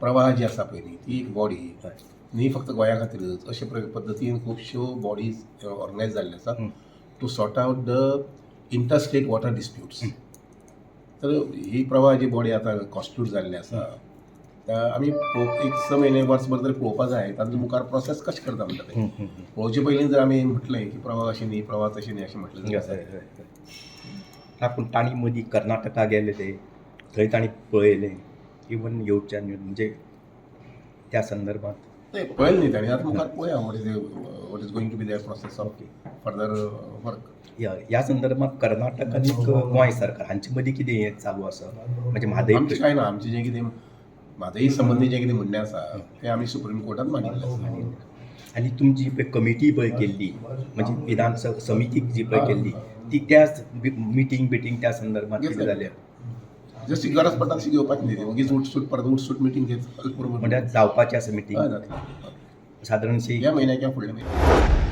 प्रवाह जी आसा पळय न्ही, ती एक बॉडी न्ही फक्त गोंया खातीरच, अशे पद्दतीन खुबश्यो बॉडीज ऑर्गनायज जाल्ल्यो आसा to sort out the interstate water disputes. तर ही प्रवाह जी बॉडी आतां कॉन्स्टिट्यूट जाल्ली आसा, आमी एक 6 म्हयने, वर्सभर तरी पळोवपा जाय तांचो मुखार प्रोसेस कशें करता म्हणटा तें. पळोवचे पयलीं जर आमी म्हटलें की प्रवाह अशें न्ही, प्रवाह तशें न्ही, अशें म्हटलें जाल्यार हय हय हय ना, पूण तांणी मदीं कर्नाटका गेले ते, थंय तांणी पळयलें इवन येवच्यान, म्हणजे त्या संदर्भात. नाही, पळयलें न्ही तांणी. आतां मुखार पळोवया what is going to be their process of further work. ह्या संदर्भात कर्नाटक आनी गोंय सरकार हांचे मदीं कितें हें चालू आसा, म्हणजे म्हादय? आमचें कांय ना. आमचें जें कितें म्हादय संबंदी जें कितें म्हणणें आसा तें आमी सुप्रीम कोर्टात मांडिल्लें आसा. आनी तुमची पळय कमिटी पळय केल्ली, म्हणजे विधान समिती जी पळय केल्ली, ती त्या मिटींग बिटींग त्या संदर्भात कितें घेतलें. जालें? जशी गरज पडटा तशी घेवपाची न्ही ती. वगीच उठसूट परत उठसूट मिटींग घेत बरोबर. म्हणजे जावपाची आसा मिटींग? हय, जातलें. सादारणशी? ह्या म्हयन्याक किंवा फुडल्या म्हयन्याक.